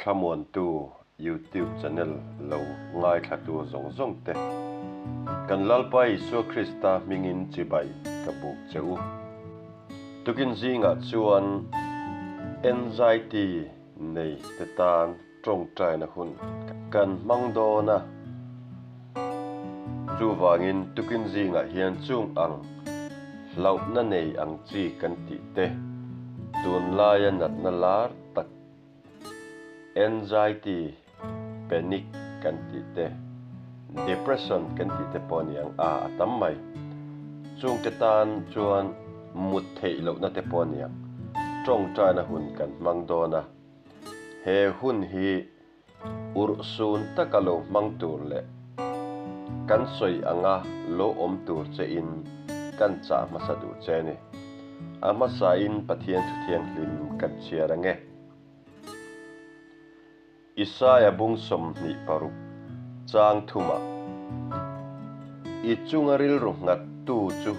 Thlamuantu YouTube channel lo ngaithlatu zawng zawng te, kan Lalpa Isua Krista hmingin chibai ka buk che u. Tukin zingah chuan anxiety nei te tan tawngtaina hun kan hmang dawn a, chuvangin tukin zingah hian chung ang hlauhna nei ang chi kan tih te, tunlaia natna lar tak Anxiety, panic kan tih te, depression kan tih te pawh a ni ang a, a tam mai. Chungte tan chuan mut theih lohna te pawh a ni ang. Tawngtaina hun kan hmang dawn a, he hun hi urhsun taka lo hmang tur leh kan sawi anga lo awm tur chein kan chah hmasa duh che a ni. A hmasain Pathian Thuthianghlim kan chhiar ang e. Isaia bung 26 chang thumah, I chunga rilru nghattu chu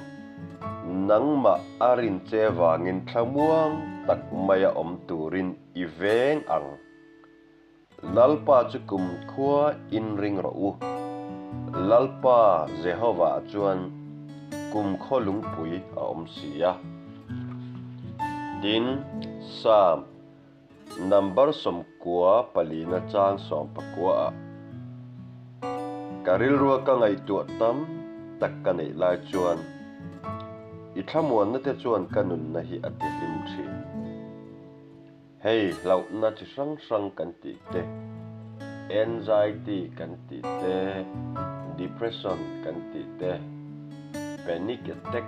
nangmah a rin che vangin thlamuang tak maia awm turin i veng ang. Lalpa chu kumkhua inring rawh u. Lalpa Jehovah chuan kumkhaw lungpui a awm si a. Tin, Psalm number 94 na chang 19 ah, Ka rilrua ka ngaihtuah tam tak ka neih lai chuan i thlamuanna te chuan ka nunna hi a tihlim thin. Hei hlauhna chi hrang hrang kan tih te, anxiety kan tih te, depression kan tih te, panic attack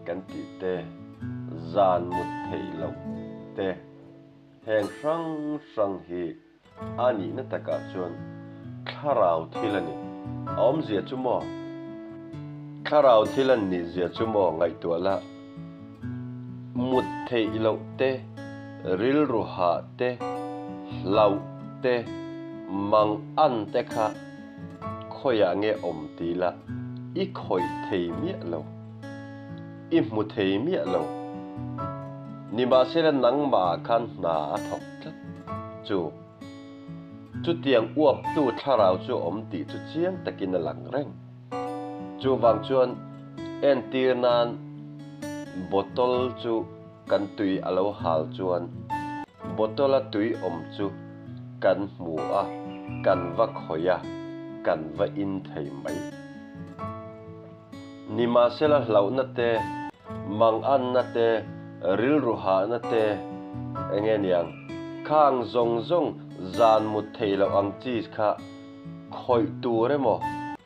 kan tih te, zan mut theih loh te, heng hrang hrang hi a nihna takah chuan thlarau thil a ni. A awmzia chu maw? Thlarau thil an nihzia chu maw ngaihtuah la? Mut theih loh te, rilru hah te, hlauh te, mang an te kha khawiah nge awm ti la i khawih thei miah lo, i hmu thei miah lo. Nimahsela nangmah khan hna a thawk tlat chu. Chutiang uaptu thlarau chu awm tih chu chiang takin a lang reng. Chuvang chuan entir nan bottle chu kan tui a lo hal chuan bottle a tui awm chu kan hmu a, kan va khawih a, kan va in thei mai. Nimahsela hlauhna te, manganna te, rilru hahna te enge niang? Khang zawng zawng zan mut theih loh ang chi kha Khawih tur emaw,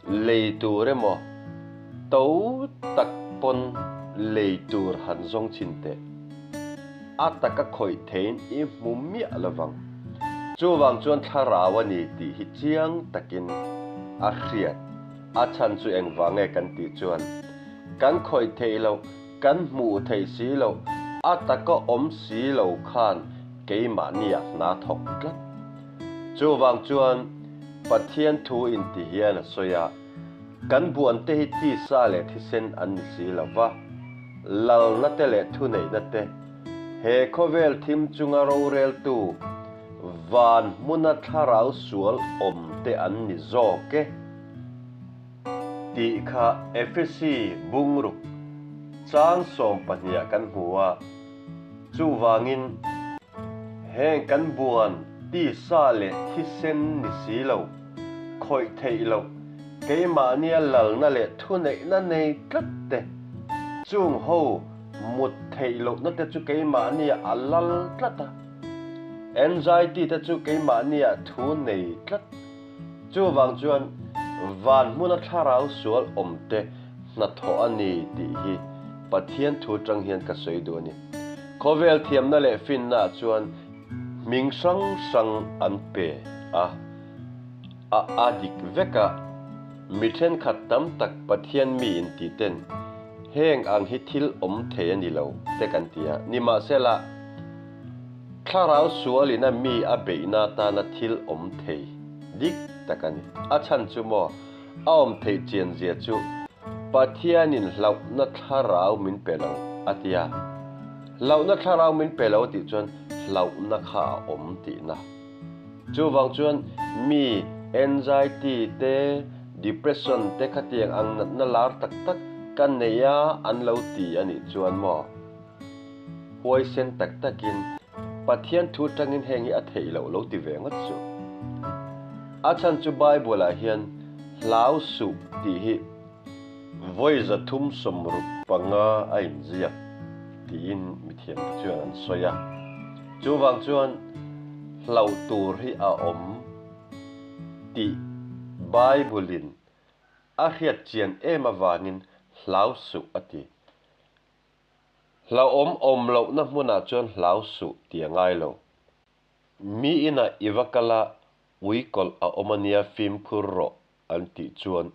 lei tur emaw, to tak pawn lei tur han zawng chhin teh. A taka khawih theiin i hmu miah lovang. Chuvang chuan thlarau a ni tih hi chiang takin a hriat. A chhan chu engvang nge kan tih chuan, kan khawih theih loh, kan hmuh theih si loh, a taka awm si lo khan keimahnia hna thawk tlat. Chuvang chuan Pathian thu inti hian a sawi a, Kan buante hi tisa leh thisen an ni si lo va, lalna te leh thuneihna te, he khawvel thim chunga roreltu, van hmuna thlarau sual awm te an ni zawk e, tih kha Efesi bungruk chang 12 ah kan hmu a. Chuvangin, heng kan buan tisa leh thisen ni si lo, khawih theih loh, keimahnia lalna leh thuneihna nei tlat te, chung ho mut theih lohna te chu keimahnia a lal tlat a, anxiety te chu keimahnia thu nei tlat. Chuvang chuan van hmuna thlarau sual awm te hnathawh a ni tih hi Pathian thu tang hian ka sawi duh a ni. Khawvel thiamna leh finna ah chuan hming hrang hrang an pe a, a a dik vek a, mi thenkhat tam tak Pathian mi in ti ten heng ang hi thil awm thei a ni lo te kan ti a, nimahsela, Thlarau sualin a mi a beihna atana thil awm thei dik tak a ni. A chhan chu maw, a awm theih chian zia chu Pathianin hlauhna thlarau min pe lo a ti a. Hlauhna thlarau min pe lo tih chuan hlauhna kha a awm tihna. Chuvang chuan mi anxiety te, depression te khatiang ang natna lar tak tak ka nei a an lo ti a nih chuan maw? Huaisen tak takin Pathian thu tangin heng hi a theih loh lo ti ve ngawt suh. A chhan chu Bible-ah hian hlau suh tih hi vawi 365 a inziak tiin mithiamte chuan an sawi a. Chuvang chuan hlauh tur hi a awm tih Bible-in a hriat chian em avangin hlau suh a ti. Hlauhawm awm lohna hmunah chuan hlau suh tih a ngai lo. Mi inah i va kal a, ui kawlh a awm ania fimkhur rawh an tih chuan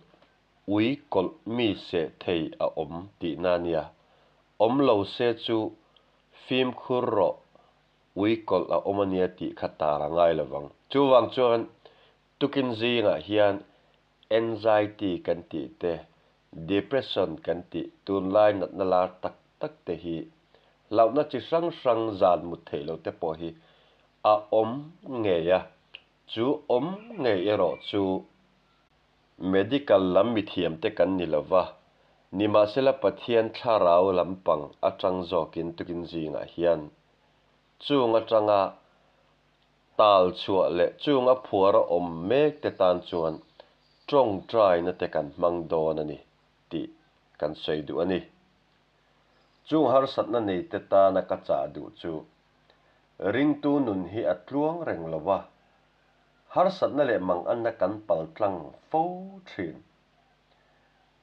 ui kawlh mi seh thei a awm tihna ania. Awm lo se chu fimkhur rawh ui kawlh a awm ania tih kha tar a ngai lovang. Chuvang chuan tukin zingah hian anxiety kan tih te, depression kan tih tunlai natna lar tak tak te hi hlauhna chi hrang hrang zan mut theih lo te pawh hi a awm ngei a, chu awm ngei erawh chu medical lam mithiam te kan ni lo va, nimahsela Pathian thlarau lampang atang zawkin tukin zingah hian chung atanga tal chhuah leh chunga phuar a awm mek te tan chuan tawngtaina te kan hmang dawn a ni tih kan sawi duh a ni. Chung harsatna nei te tana ka chah duh chu ringtu nun hi a tluang reng lo va, harsatna leh manganna kan pal tlang fo thin.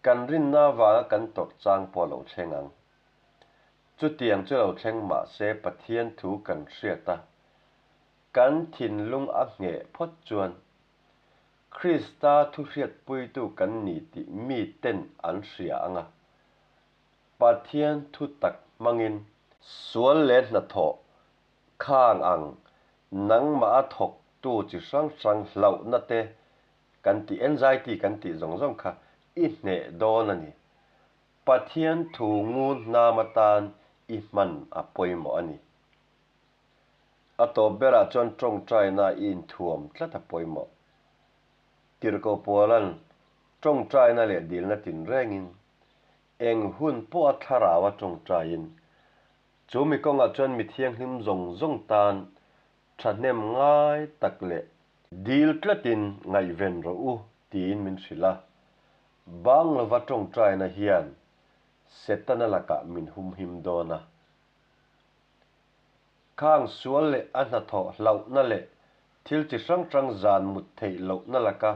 Kan rinna avanga kan tawrh chang pawh a lo thleng ang. Chutiang chu lo thleng mah se Pathian thu kan hriat a, kan thinlung a ngheh phawt chuan Krista thuhriatpuitu kan ni tih miten an hria ang a, Pathian thu tak hmangin sual leh hnathawh khang ang nangmah a thawktu chi hrang hrang hlauhna te kan tih anxiety kan tih zawng zawng kha i hneh dawn a ni. Pathian thu ngun hnam atan i hman a pawimawh a ni. A tawp berah chuan tawngtaina i inthuam tlat a pawimawh. Tirhkoh Paula'n tawngtaina leh dilna tinrengin eng hun pawha thlarau a tawngtaiin, chu mi kawngah chuan mi thianghlim zawng zawng tan thahnem ngai tak leh dil tlatin ngaihven rawh u tiin min hrilh a. Bang lova tawngtaina hian Setana lakah min humhim dawn a. Khang sual leh a hnathawh hlauhna leh thil chi hrang hrang zan mut theih lohna laka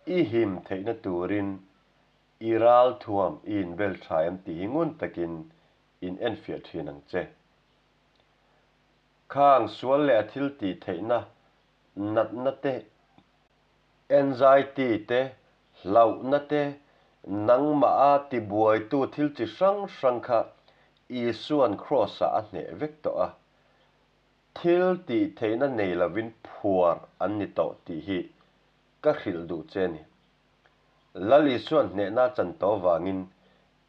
i him theihna turin i ral thuam i inbel tha em tih hi ngun takin in enfiah thin ang che. Khang sual leh a thil tih theihna natna te, anxiety te, hlauhna te, nangmah a tibuaitu thil chi hrang hrang kha Isua'n Kraws-ah a hneh vek tawh a. Thil tih theihna nei lovin phuar an ni tawh tih hi ka hrilh duh che a ni. Lal Isua'n hnehna a chan tawh vangin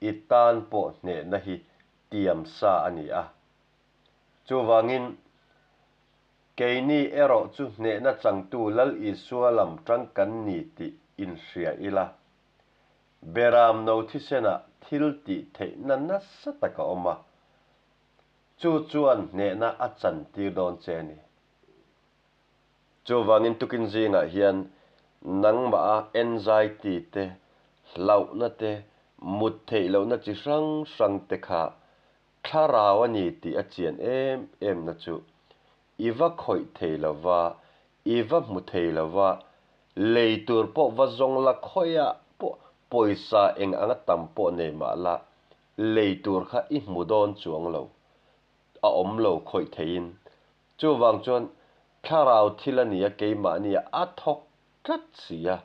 i tan pawh hnehna hi tiam sa a ni a. Chuvangin, Keini erawh chu hnehna changtu Lal Isua lam tang kan ni tih inhria ila, Beram no thisenah thil tih theihna nasa tak a awm a, chu chuan hnehna a chantir dawn che a ni. Chuvangin tukin zingah hian nangmah a anxiety te, hlauhna te, mut theih lohna chi hrang hrang te kha Thlarau a ni tih a chian em em na chu i va khawih thei lo va, i va hmu thei lo va, lei tur pawh va zawng la khawiah pawh pawisa eng anga tam pawh nei mah la, lei tur kha i hmu dawn chuang lo, a awm lo khawih theiin. Chuvang chuan thlarau thil a ni a keimahnia a thawk tlat si a,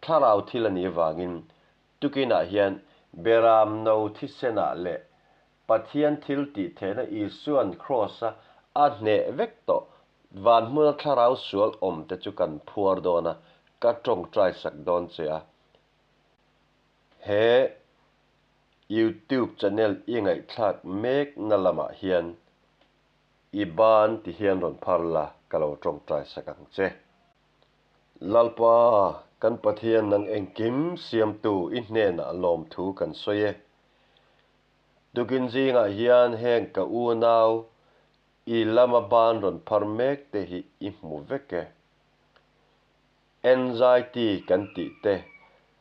thlarau thil a nih avangin Tukinah hian Beram no thisenah leh Pathian thil tih theihna Isua'n Kraws-a a hneh vek tawh van hmuna thlarau sual awm te chu kan phuar dawn a, ka tawngtai sak dawn che a. He YouTube channel i ngaihthlak mek na lamah hian i ban ti hian rawn phar la. ka lo tawngtai sak ang che. Lalpa, kan Pathian nang engkim siamtu i hnenah lawmthu kan sawi e. Tukin zingah hian heng ka unau i lama ban rawn phar mek te hi i hmu vek e. Anxiety kan tih te,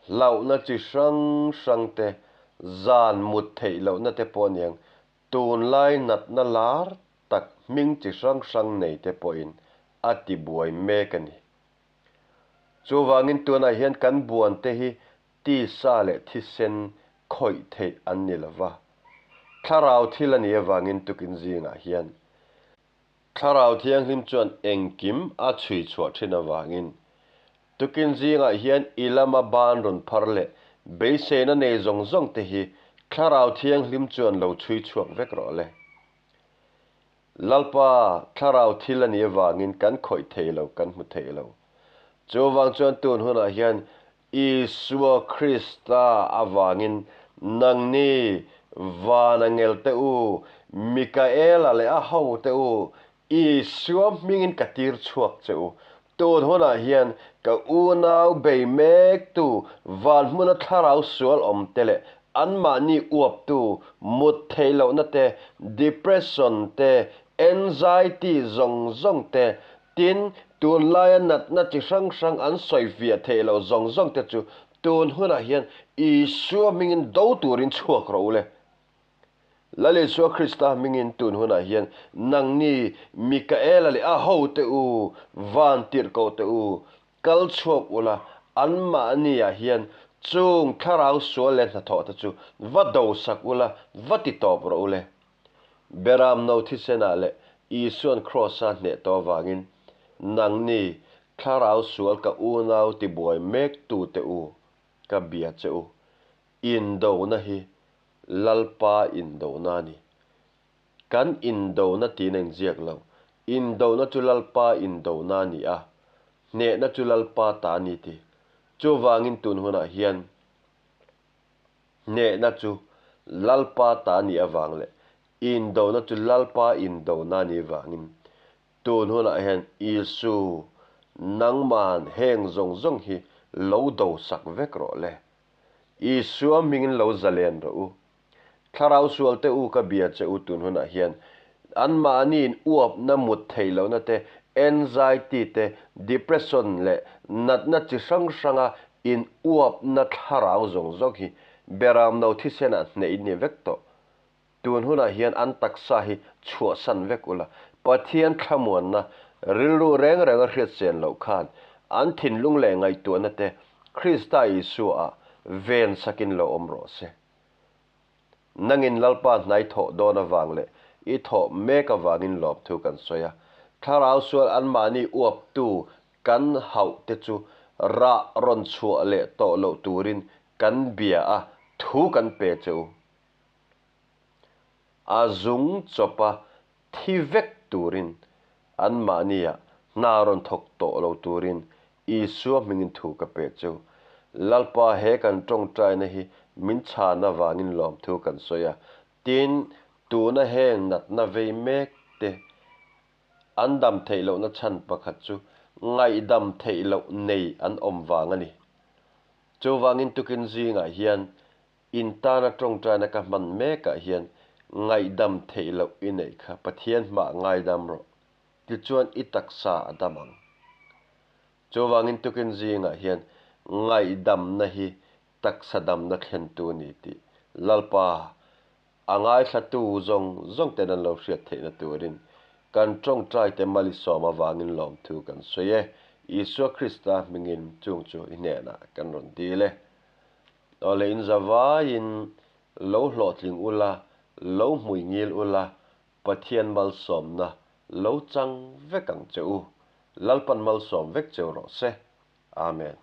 hlauhna chi hrang hrang te, zan mut theih lohna te pawh aniang tunlai natna lar tak hming chi hrang hrang nei te pawhin a ti buai mek a ni. Chuvangin tunah hian kan buan te hi tisa leh thisen khawih theih an ni lo va. Thlarau thil a nih avangin tukin zingah hian Thlarau Thianghlim chuan engkim a chhui chhuah thin avangin tukin zingah hian i lama ban rawn phar leh beiseina nei zawng zawng te hi Thlarau Thianghlim chuan lo chhui chhuak vek rawh le. Lalpa, thlarau thil a nih avangin kan khawih thei lo, kan hmu thei lo. Chuvang chuan tun hunah hian Isua Krista avangin nangni vana ngel te u, Mikaela leh a ho te u, Isua hmingin ka tir chhuak che u. Tun hunah hian ka unau bei mektu van hmuna thlarau sual awm te leh anmahni uaptu mut theih lohna te, depression te, anxiety zawng zawng te, tin, tunlaia natna chi hrang hrang an sawi fiah theih loh zawng zawng te chu tun hunah hian Isua hmingin do turin chhuak rawh u le. Lal Isua Krista hmingin tun hunah hian nangni Mikaela leh a hote u, van tirhkoh te u, kal chhuak ula, anmahniah hian chung thlarau sual leh hnathawh te chu va dosak ula, va ti tawp rawh u le. Beram no thisenah leh Isuan Kraws-a hneh tawh avangin nangni thlarau sual ka unau tibuai mektute u, ka bia che u. Indona hi Lalpa indona a ni. Kan indona tiin a inziak lo. Indona chu Lalpa indona a ni a, hnehna chu Lalpa ta a ni ti. Chuvangin tun hunah hian hnehna chu Lalpa ta a nih avang leh indona chu Lalpa indona a nih vangin tun hunah hian Isu nangman heng zawng zawng hi lo dosak vek rawh le. Isua hmingin lo zalen rawh u. Thlarau sual te u ka bia che u tun hunah hian anmahniin uapna mut theih lohna te, anxiety te, depression leh natna chi hrang hranga in uapna thlarau zawng zawng hi beramno thisenah hneh in ni vek tawh. Tun hunah hian an taksa hi chhuahsan vek ula, Pathian thlamuanna rilru reng renga hriatsen loh khan an thinlung leh ngaihtuahna te Krista Isua-ah ven sakin lo awm rawh se. Nangin Lalpa hnai thawh dawn avang leh i thawh mek avangin lawmthu kan sawi a, Thlarau sual anmahni uaptu kan hauh te chu rah rawn chhuah leh tawh loh turin kan bia a, thu kan pe che u. A zung chawpa thi vek turin anmahniah hna rawn thawk tawh lo turin Isua hmingin thu ka pe chu. Lalpa he kan tawngtaina hi min chhan avangin lawmthu kan sawi a, tin, tuna heng natna vei mek te an dam theih lohna chhan pakhat chu ngaihdam theih loh nei an awm vang a ni. Chuvangin tukin zingah hian In tana tawngtaina ka hman mekah hian ngaihdam theih loh i neih kha Pathian hmah ngaidam rawh, tichuan i taksa a dam ang. Chuvangin tukin zingah hian ngaihdamna hi taksa damna thlentu a ni tih Lalpa a ngaithlatu zawng zawng ten an lo hriat theihna turin kan tawngtaite malisawm avangin lawmthu kan sawi e. Isua Krista hmingin chung chu i hnenah kan rawn dil e. Awle in zavaiin lo hlawhtling ula, lo hmui ngil ula, Pathian malsawmna lo chang vek ang che u. Lalpan malsawm vek cheu rawh se. Amen.